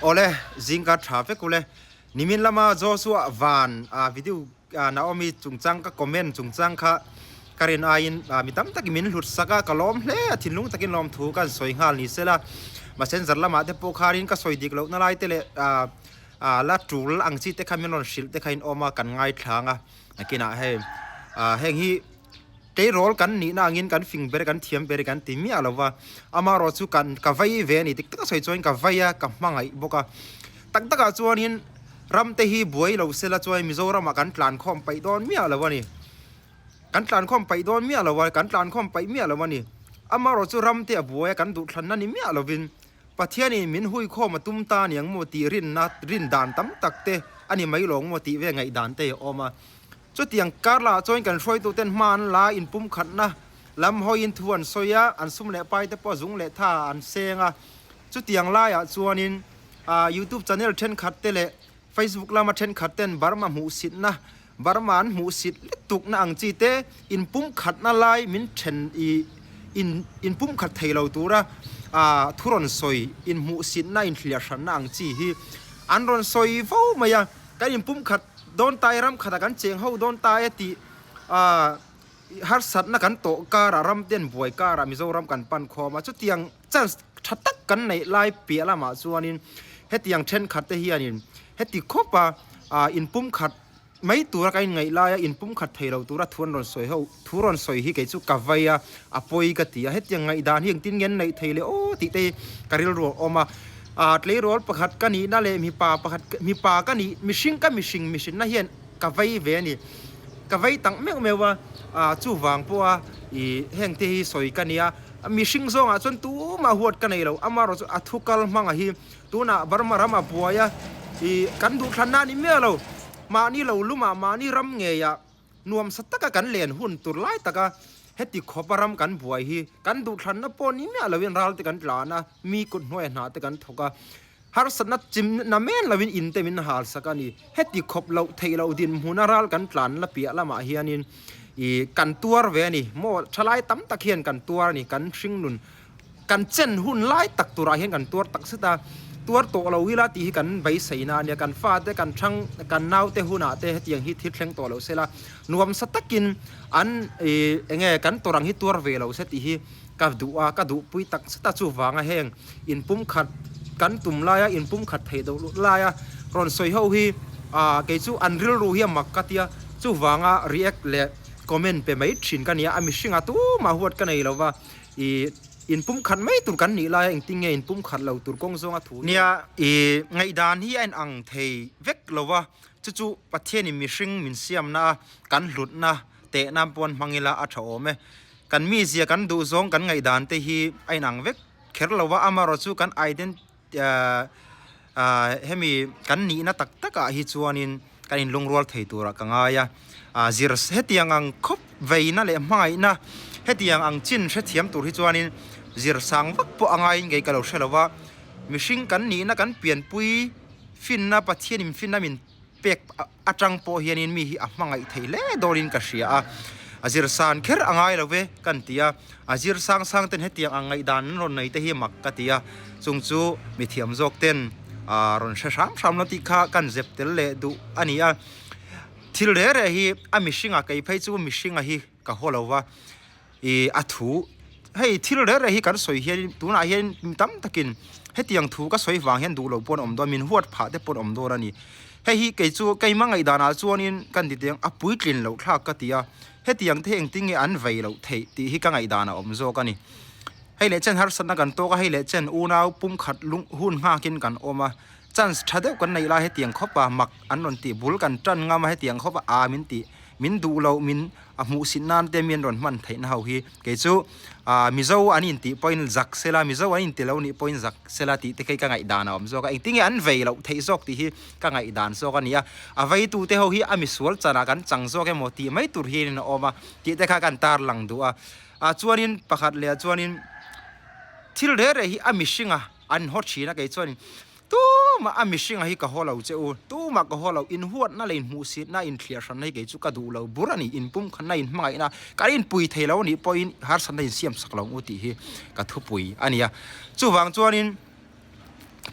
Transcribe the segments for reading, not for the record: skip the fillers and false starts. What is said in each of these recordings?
Awle, zingkar tha vek ule. Nimin lama Joshua van a video Naomi chungchang ka comment chungchang kha ka rin aiin mi tam takin min hlut sak a, ka lawm hle a, thinlung takin lawm thu ka han sawi nghal ni sela. Messenger lamah te pawh khanin ka sawi dik lohna lai te leh la tul ang chi te kha min rawn hrilh te kha in awm a, kan ngaithlang a. Nakinah hei heng hi Tleirawl kan nihna angin kan fing ber kan thiam ber kan ti miah lo va, amaherawh chu kan ka vei ve a ni dik taka sawi chuan ka vei a, ka hmangaih bawk a. Tak takah chuanin ram te hi buai lo sela chuan Mizoramah kan tlankhawm paih dawn miah lo a ni. Kan tlankhawm paih dawn miah lo a, kan tlankhawm paih miah lo a ni. Amaherawh chu ram te a buai a, kan duhthlanna ni miah lovin Pathianin min huikhawm a tum ta aniang maw tih rinna rin dan tam tak te a ni mai lawng maw tih ve ngaihdan te a awm a. Chutiang kar lah chuan kan hruaituten hma an la inpumkhatna lam hawiin thu an sawi a, an sum leh pai te pawh zung leh tha an seng a. Chutiang laiah chuanin YouTube channel thenkhat te leh Facebook lama thenkhat ten Burma hmuhsitna, Burma an hmuhsit lutukna ang chi te inpumkhatna lai min then i in inpumkhat thei lo tura thu rawn sawi inhmuhsitna inhliahhranna ang chi hi an rawn sawi fo mai a. Kan inpumkhat dawn ta e, ram khatah kan cheng ho dawn ta e tih harsatna kan tawh karah ram ten buai karah Mizoram kan pan khawm a, chutiang chance tha tak kan neih lai piah lamah chuanin hetiang thenkhat te hianin heti khawpa inpumkhat mai tura kan inngaih laia inpumkhat thei lo tura thu an rawn sawi ho thu rawn sawi hi kei chu ka vei a, a pawi ka ti a, hetiang ngaihdan hi engtin nge an neih thei le aw tih te hi ka rilru a awm a. Ah tleirawl pakhat ka nihna leh mipa pakhat mipa ka nih mihring ka mihring mihrinna hian ka vei ve a ni. Ka vei tak meuh meuh a, ah chuvang pawha ih heng te hi sawi ka nia. Mihring zawngah chuan tumah huat ka nei lo, amaherawh chu a thu kal hmanga hi tunah Burma ram a buai a, ih kan duhthlanna a ni miah lo. Mahni lo lumah mahni ram ngeiah Nuamsa taka kan len hun tur lai taka heti khawpa ram kan buai hi kan duhthlanna pawh ni miah loin ral te kan tlan a, mi kut hnuaia hna te kan thawk a, harsatna chimna men loin in te min hal sak a ni. Heti khawp loh theih loh dinhmuna ral kan tlan la piah lamah hianin ih kan tuar ve a ni. Maw thalai tam tak hian kan tuar a ni, kan hringnun Kan chen hun lai tak turah hian kan tuar tak zet a, tuar tawh lo ila tih hi kan beiseina a nia, kan fate kan thang kan naute hunah te hetiang hi thil thleng tawh lo sela, nuamsa takin an ih eng nge kan tawrh ang hi tuar ve lo se tih hi ka duh a, ka duhpui tak zet a, chuvanga heng inpumkhat kan tum laia inpumkhat theih deuh luh laia rawn sawi ho hi ah kei chu an rilru hi a mak ka tia, chuvanga react leh comment pe mai thin ka nia, a mihringah tumah huat ka nei lo va. I inpumkhat mai tur kan nih laia engtin nge inpumkhat lo tur kawng zawnga thu nia i ngaihdan hi a inang thei vek lo va, chu chu Pathianin mihring min siamna a kan hlutna tehna pawn hmang ila a tha awm e. Kan mizia kan duh zawng kan ngaihdan te hi a inang vek kher lo va, amaherawh chu kan ident Hemi kan nihna tak takah hi chuanin kan inlungrual thei turah ka ngai a, zir hetiang ang khawp veina leh hmangaihna hetiang ang chin hrethiam tur hi chuanin zir sang vak pawh a ngaiin kei ka lo hre lo va, mihring kan nihna kan pianpui finna Pathianin finna min pek atang pawh hianin mi hi a hmangaih thei hle dawnin ka hria a, a zir san kher a ngai lo ve kan ti a, a zir sang sang ten hetiang ang ngaihdan an rawn nei te hi mak ka ti a, chung chu mi thiam zawk ten ah rawn hre hram hram lo tih kha kan zep tel leh duh a ni a, thil reh reh hi a mihringa kei phei chu mihringa hi ka haw lo va. Ih a thu hei thil reh reh hi kan sawi hian tunah hian mi tam takin hetiang thu ka sawi vang hian duh loh pawh an awm dawn min huat phah te pawh an awm dawn a ni hei hi kei chu keima ngaihdanah chuanin kan ti teng a puitlin loh thlak ka ti a hetiang te hi engtin nge an vei loh theih tih hi ka ngaihdan a awm zawk a ni hei leh chen harsatna kan tawk a hei leh chen unau pumkhat lung hun nghakin kan awm a chance tha deuh kan neih lai hetiang khawpa mak an rawn tih bul kan tan ngam a hetiang khawpa a min tih min duh loh min a hmuhsit nan te mi an rawn hman theihna ho hi kei chu ah mizo an intih pawhin zak sela mizo an inti lo nih pawhin zak sela tih te khi ka ngaihdan a awm zawk a engtin nge an vei loh theih zawk tih hi ka ngaihdan zawk a ni a a veitu te ho hi a misual chanah kan chang zawk emaw tih mai tur hian a awm a tih te kha kan tarlang duh a ah chuanin pakhat leh ah chuanin thil reh reh hi a mihringa an haw thin a kei chuanin Tumah a mihringa hi ka haw lo che u, tumah ka haw lo, inhuatna leh inhmuhsitna, inthliarhranna hi kei chu ka duh lo bur a ni, inpumkhatna, inhmangaihna, kan inpui thei lo anih pawhin harsatna insiam sak lo ang u tih hi ka thupui a ni a. Chuvang chuanin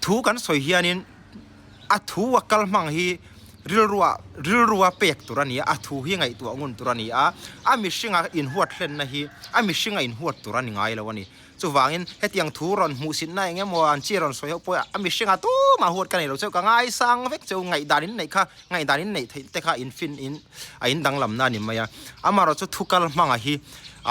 Thu kan sawi hianin a thu a kal hmang hi rilrua rilrua pek tur a ni a, a thu hi ngaihtuah ngun tur a ni a, a mihringa inhuat hlenna hi a mihringa inhuat tur a ni ngai lo a ni. Chuvangin hetiang thu rawn hmuhsitna eng emaw an chi rawn sawi ho pawh a mihringa tumah huat ka nei lo cheu, ka ngaisang vek cheu, ngaihdan in neih kha ngaihdan in neih theih te kha in fin in a in danglamna a ni mai a. Amaherawh chu thu kal hmanga hi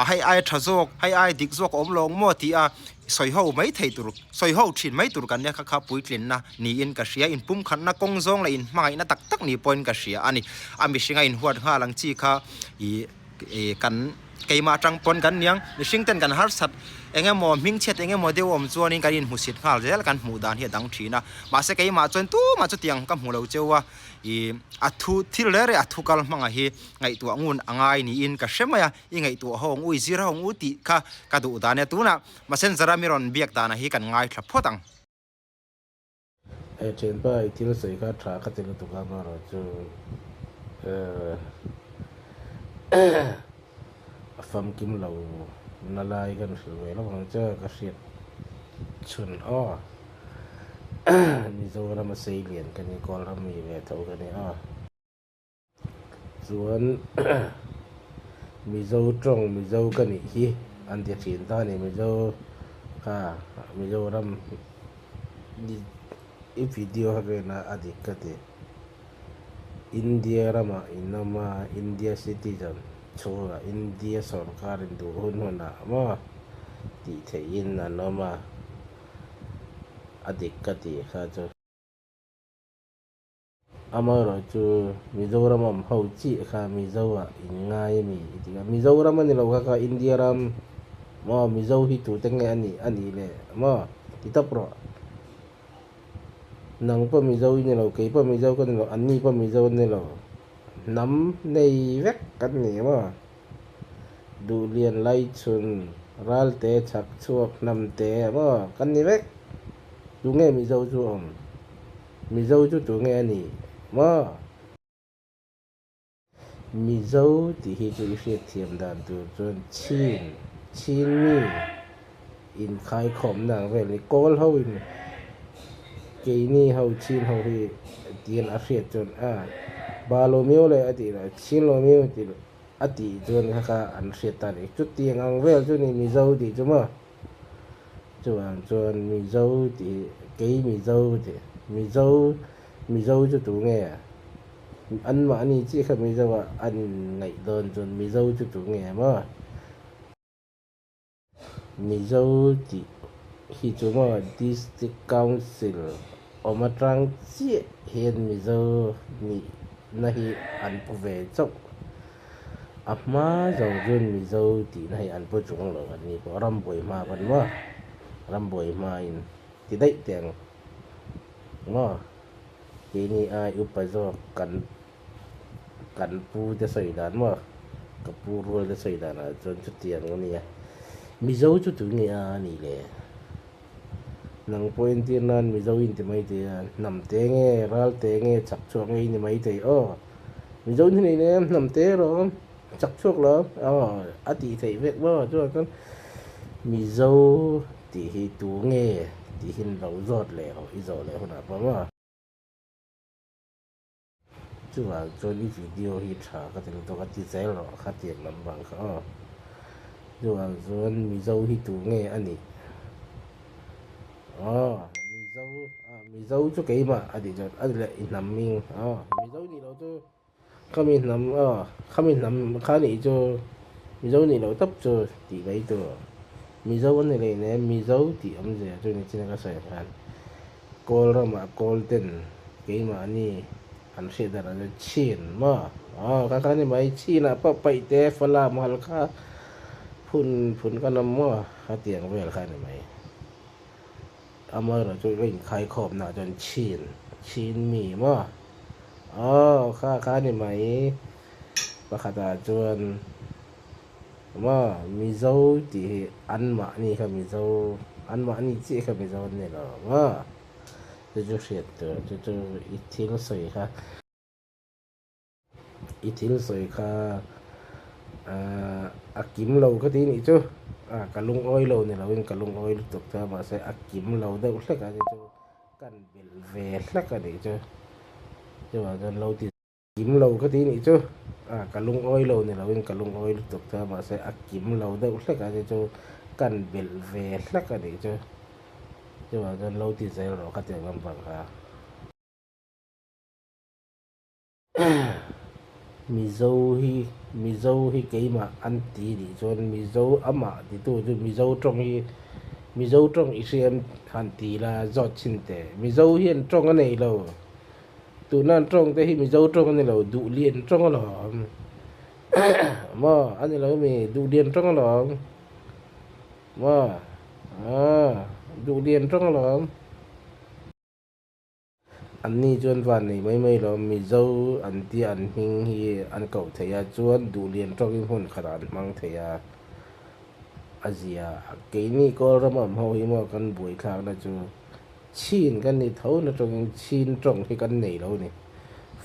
hei ai tha zawk, hei ai dik zawk a awm lo ang maw tih a sawi ho mai thei tur, sawi ho thin mai tur kan nia kha kha puitlinna niin ka hria, inpumkhatna kawng zawng leh inhmangaihna tak tak ni pawhin ka hria a ni. A mihringa inhuat nghal ang chi kha ih kan keimah atang pawn kan niang, mihring ten kan harsat eng emaw hmingchhiat eng emaw deuh awm chuanin kan inhmusit nghal zel kan hmuh dan hi a dang thin a, mahse keimah chuan tumah chutiang ka hmu lo cheu a, ih a thu thil reng reng a thu kal hmangah hi ngaihtuah ngun a ngai niin ka hre mai a, i ngaihtuah ho ang u, i zir ho ang u tih kha ka duh dan e, tunah Messenger a mi rawn biak danah hi kan ngaithla phawt ang. He thianpa i thil sawi kha tha ka ti lutuk a amaherawhchu a famkim lo na lai kan hrilh ve lawk ang che ka hriat chhun aw Mizoram a sei lian ka ni Kawlram mi ve tho ka ni aw. Chuan Mizo tawng Mizo ka nih hi an ti thin ta a ni. Mizo kha Mizoram i video kha ka en a a dik ka ti. India ramah in awm a, India citizen chhungah India sorkar in duh hun hunah maw tih theihin an awm a, a dik ka tih kha chu. Amaherawh chu Mizoram awm ho chiah kha Mizo ah in ngai a mi i ti a, Mizoram a ni lo kha kha India ram maw Mizo hi tute nge a nih a nih le maw ti tawp rawh. Nang pawh Mizo i ni lo, kei pawh Mizo ka ni lo, anni pawh Mizo an ni lo, hnam nei vek kan ni maw. Duhlian Laichhun, Ralte chhak chhuak hnam te maw kan ni vek, tunge Mizo chu awm? Mizo chu tu nge a nih maw? Mizo tih hi chu i hriatthiam dan tur chuan Chin, Chin mi inkhaikhawmna ang vel ni. Kawl ho in keini ho Chin ho hi tian a hriat chuan a ba lo miau leh a tih loh Chin lo miau tih loh a tih chuan kha kha an hriat ta a ni. Chutiang ang vel chu ni Mizo tih chu maw? Chuvang chuan Mizo tih kei Mizo tih Mizo Mizo chu tu nge a? Anmahni chiah kha Mizo ah an inngaih dawn chuan Mizo chu tu nge maw? Mizo tih hi chu maw District Council awm atang chiah hian Mizo nihna hi an pu ve chauh. A hma zawng chuan Mizo tihna hi an pu chung lo an ni pawh rambuai hma pawn maw rambuai hma in ti daih teh ang maw keini ai upa zawk kan kan pu te sawi dan maw ka pu rual te sawi dan ah chuan chutiang a nia Mizo chu tui nge a a nih le nang pawh entir nan Mizo in ti mai thei a hnam te nge ral te nge chak chhuak nge i ni mai thei aw. Mizo hi nei nen hnam te erawh chak chhuak lo aw a tih theih vek maw chuan chuan Mizo tih hi tu nge tih hi lo zawt leh rawh i zawh leh hunah pawh maw. Chuvang chuan i video hi tha ka ti lutuk a ti zel rawh kha tiang lam vang kha aw. Chuvang chuan Mizo hi tu nge a nih aw Mizo ah Mizo chu keimah a tih chuan a ni leh i hnam hming aw Mizo nih loh chu khami hnam aw khami hnam kha nih chu Mizo nih loh tawp chu tih mai tur Mizo a ni leh nen Mizo tih awmzia chu ni chin a ka sawi ang khan Kawl ramah kawl ten keimahni an hriat dan ang chuan chin maw aw kha kha ni mai chin ah pawh paih te falam hal kha phun phun ka nawm maw khatiang vel kha ni mai. Amaherawh chu ka inkhaikhawm nah chuan chhin chhin mi maw aw kha kha ni mai pakhatah chuan maw Mizo tih hi anmahni kha Mizo anmahni chiah kha Mizo an ni lo maw chu chu hriat tur chu chu i thil sawi kha. I thil sawi kha a kim lo ka ti nih chu a ka lungawi lo ni loin ka lungawi lutuk ta mahse a kim lo deuh hlek a ni chu. Kan belh ve hlek a nih chu. Chuvang chuan lo ti kim lo ka ti nih chu. A ka lungawi lo ni loin ka lungawi lutuk ta mahse a kim lo deuh hlek a ni chu kan belh ve hlek a nih chu. Chuvang chuan lo ti zel rawh ka ti ang lampang kha. Mizo hi Mizo hi keimah an ti nih chuan Mizo amah titu chu Mizo tawng hi Mizo tawng i hriam han ti la zawt chhin teh. Mizo hian tawng a nei lo. Tuna an tawng te hi Mizo tawng a ni lo, Duhlian tawng alawm. Maw a ni lo mi? Duhlian tawng alawm. Maw? Aaa Duhlian tawng alawm. Anni chuan van nei mai mai lo, Mizo an tia an hming hi an koh thei a, chuan duhlian tawkin hmun khatah an hmang thei a, a zia. Keini kawl ram awm ho hi maw kan buaithlakna chu chin kan ni tho na tawngin chin tawng hi kan nei lo ni.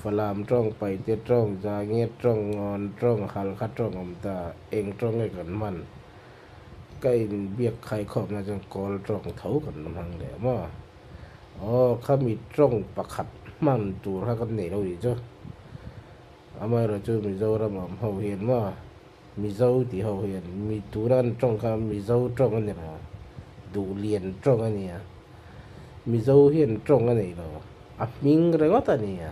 Falam tawng, Paite tawng, Zangiat tawng, Ngawn tawng, Halkha tawng awm ta, eng tawng nge kan hman? Ka inbiak khaikhawmna chuan kawl tawng tho kan hmang leh maw? Aw, khami tawng pakhat hman tur kha kan nei lo tih chu. Amaherawh chu Mizoram awm ho hian maw, Mizo tih ho hian mi tuna an tawng kha Mizo tawng a ni lo, Duhlian tawng a nia. Mizo hian tawng a nei lo, a hming ringawt a nia.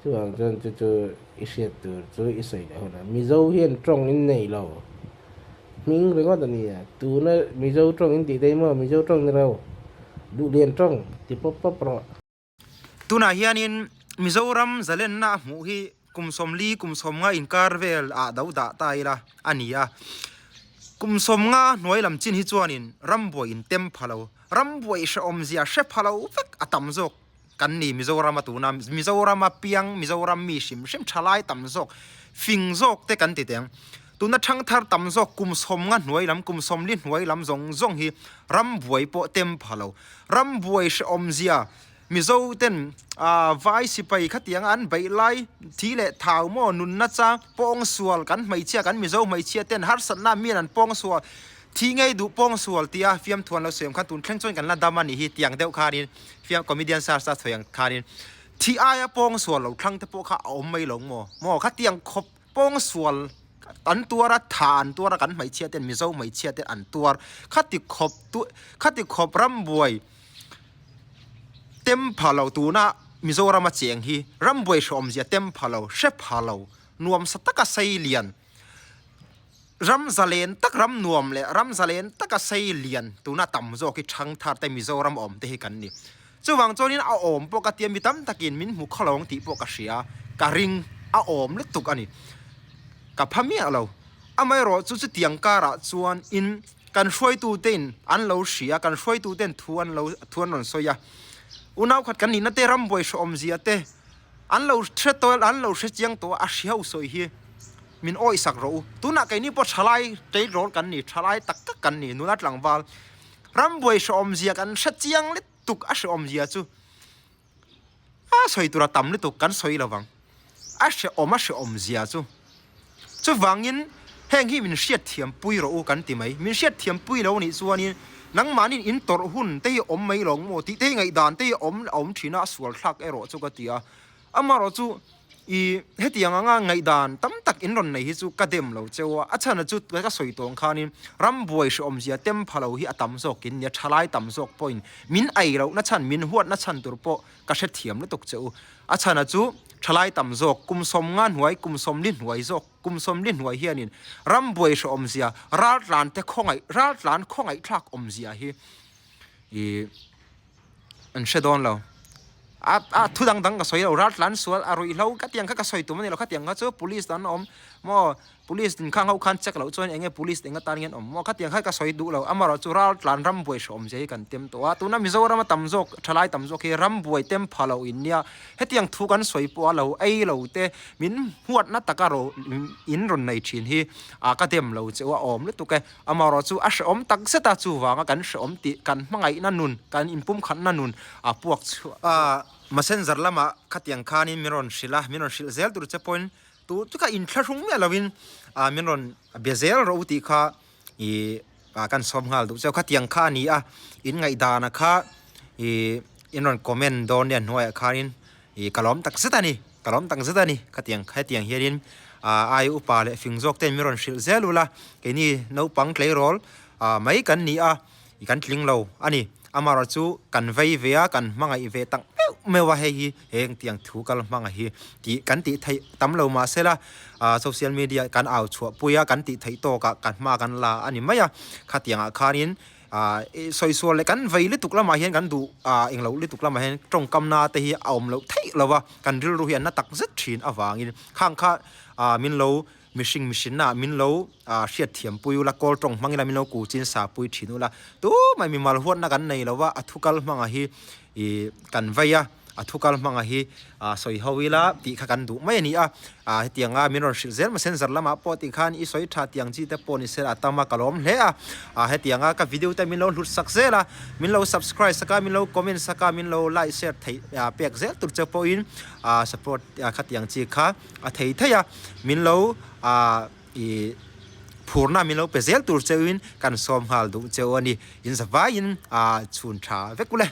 Chuvang chuan chu chu i hriat tur chu i sawi leh hunah Mizo hian tawng in nei lo. Hming ringawt a nia, tuna Mizo tawng in tih daih maw, Mizo tawng ni lo, Duhlian tawng ti pawp pawp rawh. Tunah hianin Mizoram zalenna a hmuh hi kum 40 kum 50 inkar vel ah do dah ta ila a ni a. Kum 50 hnuai lam chin hi chuanin rambuai in tem pha lo, rambuai hrehawmzia hre pha lo vek a tam zawk kan ni Mizoram a tuna Mizoram a piang Mizoram mi hrim hrim thalai tam zawk fing zawk te kan ti teng tuna thangthar tam zawk kum 50 hnuai lam kum 40 hnuai lam zawng zawng hi ram buai pawh tem pha lo ram buai hrehawm zia Mizo ten ah vai sipai khatiang an beih lai thi leh thau maw nunna chang pawng sual kan hmeichhia kan Mizo hmeichhia ten harsatna mian an pawng sual thi ngei duh pawng sual tia fiamthuan lo sawi ang khan tun thleng chuan kan la dam a nih hi tiang deuh khanin Fiam comedian sar sa sawi ang khanin thi aia pawng sual lo thlang te pawh kha a awm mai lo maw? Maw khatiang khawp pawng sual an tuar a, tha an tuar a kan hmeichhia ten Mizo hmeichhia ten an tuar khati khawp tu khati khawp rambuai tem pha lo tuna Mizorama cheng hi rambuai hreawmzia tem pha lo hre pha lo nuamsa taka sei lian Ram zalen tak ram nuam leh ram zalen taka sei lian tuna tam zawk hi thangthar te Mizoram awm te hi kan ni. Chuvang chuanin a awm pawh ka tia mi tam takin min hmu khawlawng tih pawh ka hria, ka ring a awm lutuk a ni. Ka pha miah lo. Amaherawh chu chutiang karah chuan in kan hruaitu tein an lo hria, kan hruaitu ten thu an lo thu an rawn sawi a. Unau khat kan nihna te rambuai hrehawmzia te an lo hre tawh an lo hre chiang tawh a, a hriau sawi hi. Min awih sak rawh u. Tunah keini pawh thalai tleirawl kan ni, thalai tak tak kan ni, nula tlangval. Rambuai hrehawmzia kan hre chiang lutuk, a hrehawmzia chu a sawi tura tam lutuk kan sawi lo vang. A hrehawm a hrehawmzia chu. Chuvangin heng hi min hriatthiam pui rawh u kan ti mai. Min hriatthiam pui lo nih chuanin nangmahnin in tawrh hun te hi awm mai lo maw tih te hi ngaihdan te hi awm a awm thin a, a sual thlak erawh chu ka ti a. Amaherawh chu I hetiang anga ngaihdan tam tak in rawn nei hi chu ka dem lo cheu a, a chhan chu ka sawi tawng khanin ram buai hrehawmzia tem pha lo hi a tam zawkin nia thalai tam zawk pawhin min ei lohna chhan min huatna chhan tur pawh ka hrethiam lutuk che u. A chhan chu thalai tam zawk kum 50 hnuai kum 40 hnuai zawk kum 40 hnuai hianin ram buai hrehawmzia raltlan te khawngaih raltlan khawngaihthlak awmzia hi i An hre dawn lo. A a thu dang dang ka sawi lo ral tlan sual a ruihhlo ka tiang kha ka sawi tum a ni lo khatiang kha chu police an awm maw police in khang ho khan check loh chuan eng nge police eng atan nge an awm maw khatiang kha ka sawi duh lo amaherawhchu ral tlan ram buai hrehawm zia hi kan tem tawh a tuna Mizoram a tam zawk thalai tam zawk hi ram buai tem pha lo in nia hetiang thu kan sawi pawh a lo ei lo te min huatna taka ro in rawn nei thin hi a ka dem lo che u a awm lutuk e. Amaherawh chu a hrehawm tak zet a, chuvanga kan hrehawm tih kan hmangaihna nun, kan inpumkhatna nun a puak chhuah a. Messenger lamah khatiang khanin min rawn hrilh a, min rawn hrilh zel tur che pawhin tu chu kha inthlahrung miah lovin min rawn bia zel rawh u tih kha ih kan sawm nghal duh cheu. Khatiang kha a ni a, in ngaihdana kha ih. In rawn comment dawn nia hnuaiah khanin ih ka lawm tak zet a ni, ka lawm tak zet a ni khatiang hetiang hianin ah ai upa leh fing zawk ten min rawn hrilh zel ula keini naupang tleirawl ah mai kan ni a ih kan tling lo a ni. Amaherawhchu kan vei ve a kan hmangaih ve tak meuh meuh a hei hi heng tiang thu kal hmanga hi tih kan tih theih tam lo mahsela ah social media kan au chhuah pui a kan tih theih tawkah kan hma kan la a ni mai a khatiangah khanin Ah i sawi sual leh kan vei lutuk lamah hian kan duh ah englo lutuk lamah hian tawngkamna te hi a awm loh theih lo a, kan rilru hi an na tak zet thin avangin khang kha ah min lo mihring mihrinna ah min lo ah hriat thiam pui ula kawl tawng hmang ila min lo ku chin sa pui thin ula tumah mimal huatna kan nei lo a, a thu kal hmangah hi ih kan vei a. A thu kal hmanga hi sawi ho ila tih kha kan duh mai a ni a, hetianga min rawn hrilh zel messenger lamah pawh tih khan i sawi tha tiang chi te pawh ni se a tam a ka lawm hle a, hetianga ka video te min lo hlut sak zel a, min lo subscribe sak a, min lo comment sak a, min lo like share theih pek zel tur che pawhin support khatiang chi kha a thei thei a, min lo i phurna min lo pe zel tur cheuhin kan sawm nghal duh cheu a ni, in zavaiin chhun tha vek ule.